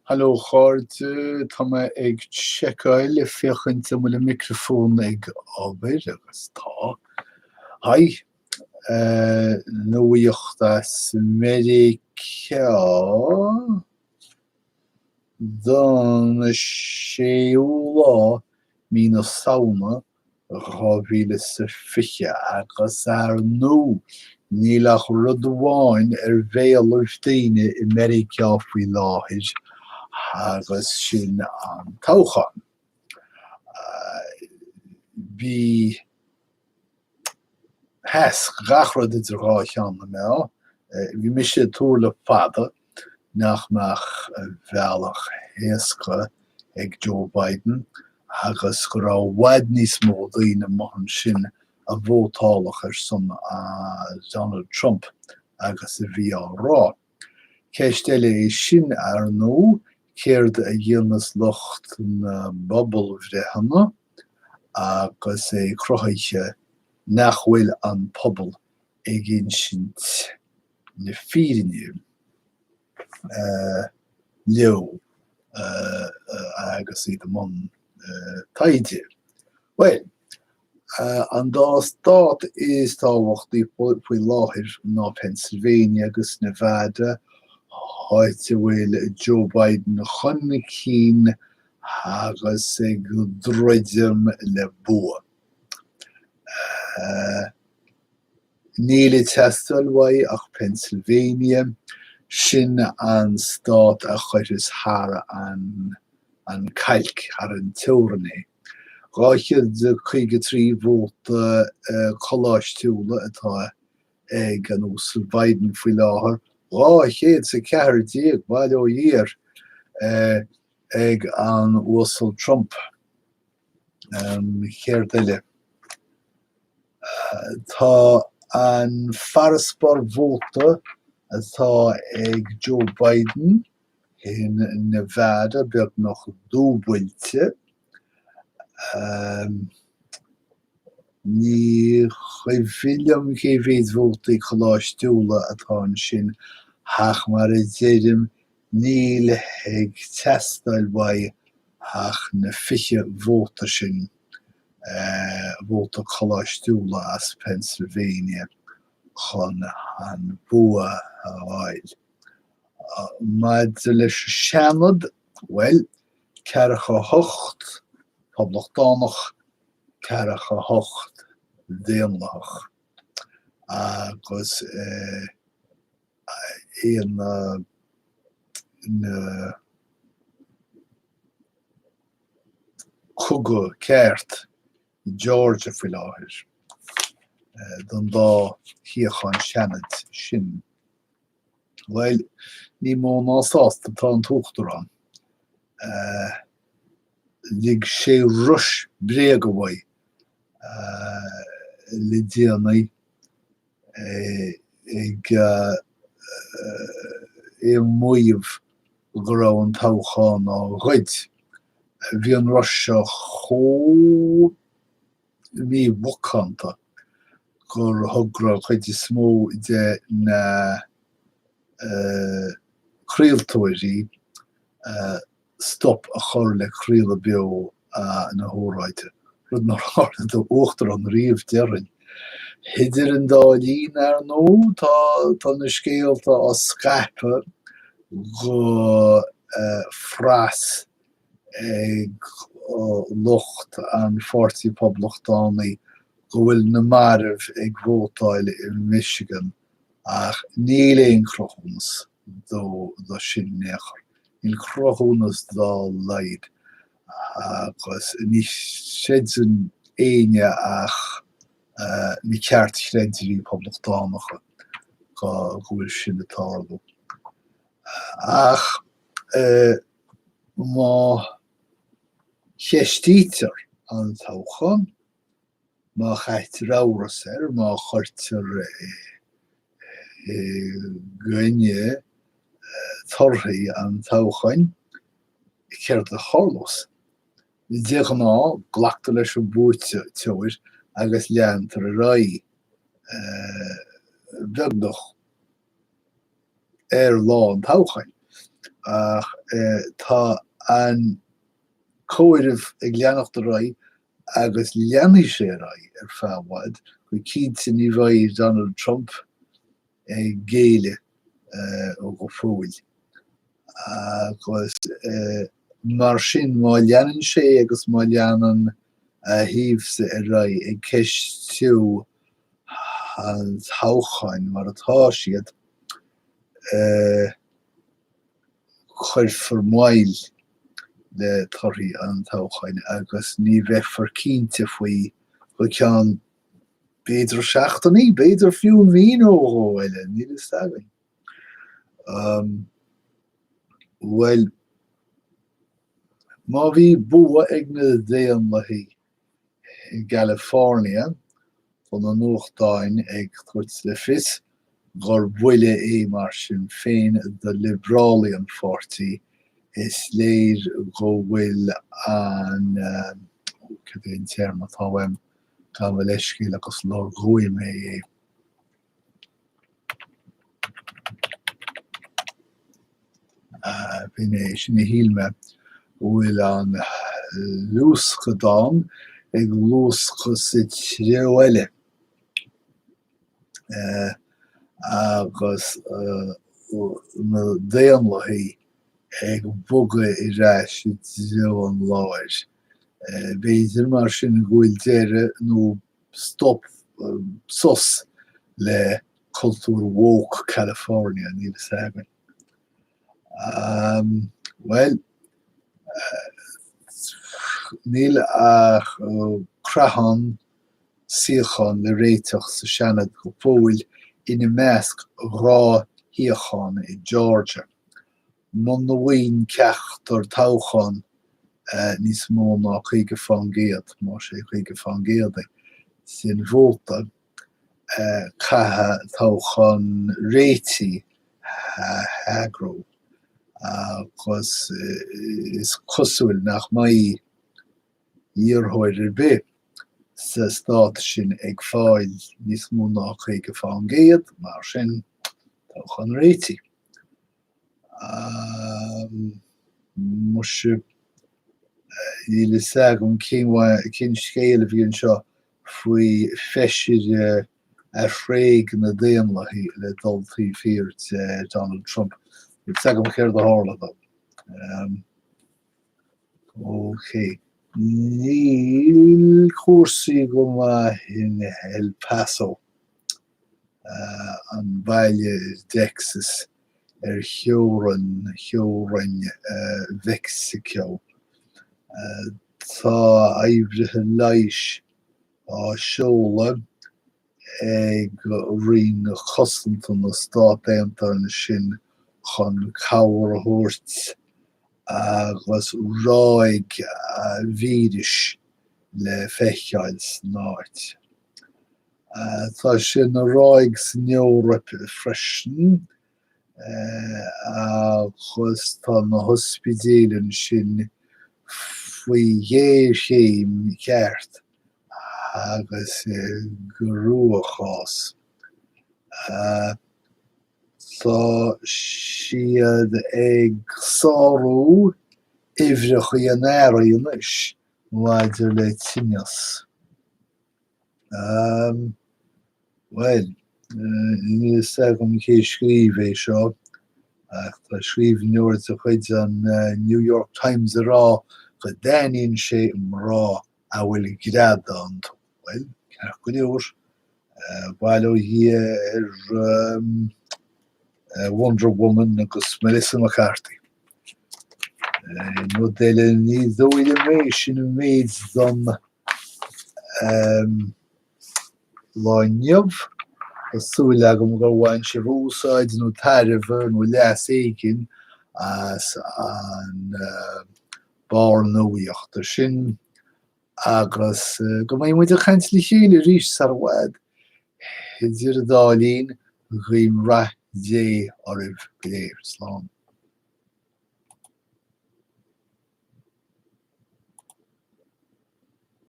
Hello a chairde, tá mé ag seiceáil le féachaint an bhfuil an micreafón ag obair agus tá. Haigh, nuaíocht as Meiriceá don 6ú lá mí na Samhna 2020 agus ar ndú níl ach rud amháin ar bhéalaibh daoine i Meiriceá faoi láthair agus sin an toghchán. Bhí Sheas gach rud idir dhá cheann na meá. Bhí mise ag tuar le fada nach mbeadh bealach éasca ag Joe Biden agus go raibh i bhfad níos mó daoine amuigh ansin a vótálfadh ar son Donald Trump agus a bhí á rá. Ceist eile é sin, ar ndóigh, céard a dhéanfas lucht na bpobalbhreitheanna agus é cruthaithe nach bhfuil an pobal ag insint na fírinne leo agus iad i mbun taighde? Bhuel, An dá stát is tábhachtaí faoi láthair ná Pennsylvania agus Nevada, áit a bhfuil Joe Biden chun cinn agus ag druidim le bua. Níl ag teastáil uaidh ach Pennsylvania, sin an stát a chuirfeas thar an cailc, thar an teorainn é. 253 vóta coláistiúla atá ag an Uasal Biden faoi láthair, 214, bail ó Dhia air, ag an Uasal Trump. Céard eile? Tá an farasbarr vóta atá ag Joe Biden in Nevada beagnach dúbailte. Ní cuimhin liom cé mhéad vótaí coláistiúla atá ansin ach mar a deirim níl ag teastáil uaidh ach na 20 vóta sin, vóta coláistiúla as Pennsylvania chun an bua a fháil. Maidir leis an Seanad, bhuel, 48 Poblachtánach, 48 Daonlathach agus ina cogadh ceart i Georgia faoi láthair don dá shuíochán Seanaid sin. Bhuel, ní mó ná sásta atá an tUachtarán. Lig sé rois bréaga uaidh le déanaí ag é ag maíomh go raibh an toghchán á ghoid. Bhí an rois seo chomh mímhacánta gur thograigh an chuid is mó de na craoltóirí stop a chur le craoladh beo na hóráide, rud nár tharla d'uachtarán riamh, déarfainn. Idir an dá linn, ar ndóigh, tá tá na scéalta á scaipeadh go fras ag lucht an Pháirtí Poblachtánaigh go bhfuil na mairbh ag vótáil i Michigan ach níl aon cruthúnas dó sin in aon chor. Níl cruthúnas dá laghad agus ní chreideann éinne ach na ceartchreidirí poblachtánacha go bhfuil sin ag tarlú. Ach má cheistítear an toghchán, má chaitear amhras air, má chuirtear i gcoinne torthaí an toghcháin, céard a tharlós? De ghnáth, glactar leis an mbuaiteoir agus leantar ar aghaidh, beagnach. ar lá an toghcháin. Ach tá an comhaireamh ag leanacht ar aghaidh agus leanfaidh sé ar aghaidh ar feadh i bhfad. Go cinnte ní bheidh Donald Trump ag géilleadh go fóill. Agus mar sin, má leanann sé agus má leanann a thaobhsa ar aghaidh ag ceistiú an toghcháin mar atá siad, cuirfear moill le torthaí an toghcháin agus ní bheifear cinnte faoi go ceann b'fhéidir seachtainí, b'fhéidir fiú mí nó dhó eile, níl fhios againn. Bhuel, má bhí bua ag na Daonlathaigh i gCalifornia, tá na nuachtáin ag tabhairt le fios gur buille é mar sin féin do liobrálaigh an pháirtí. Is léir go bhfuil an, cad é an téarma atá uaim? Gabh mo leithscéal agus lorgóidh mé é. B'in é, sin a shíl mé, go bhfuil an luascadán ag luascadh sa treo eile agus na Daonlathaigh ag bogadh ar ais i dtreo an láir. B'fhéidir mar sin go bhfuil deireadh nó stop, sos le cultúr woke California, níl fhios againn. Bhuel, níl ach creathán suíochán le réiteach sa Seanad go fóill, ina measc 2 shuíochán i Georgia. Muna bhfaigheann ceachtar toghchán níos mó ná 50%, más é 50% é, den vóta, caithfear toghchán réitigh a eagrú agus is cosúil nach mbeidh iarrthóir ar bith sa stát sin ag fáil níos mó ná 50%, mar sin, toghchán réitigh. Muise, níl fhios agam cén scéal a bhí anseo faoi feisire a thréig na Daonlathaigh le dul taobh thiar de Donald Trump. Níl fhios agam céard a tharla dó. Ok. Níl cúrsaí go maith in El Paso. an baile i dTexas ar theorainn theorainn Mheicsiceo. Tá oibrithe leighis á seoladh ag Roinn Cosanta na Stát Aontaithe ansin chun cabhair a thabhairt agus ráig víris le feiceáil san áit. Tá sé ina ráig san Eoraip freisin agus tá na hospidéil ansin faoi ghéarchéim cheart agus i gcruachás. Tá siad ag sárú uimhreacha an earraigh anois maidir le tinneas. Bhuel, níl fhios agam cé scríobh é seo, ach tá scríbhneoir de chuid an New York Times ag rá go dtaitníonn sé mná a bhfuil greadadh iontu. Bhuel, ceart go leor, bail ó Dhia ar Wonder Woman agus Melissa McCarthy. Rud eile, ní dóigh liom é, sin an méid don lá inniu. Tá súil agam gur bhain sibh úsáid nó tairbhe nó leas éigin as an barr nuachta sin agus go mbeidh muid ag caint le chéile arís sar i bhfad. Idir an dá linn, guím rath Dé oraibh go léir. Slán.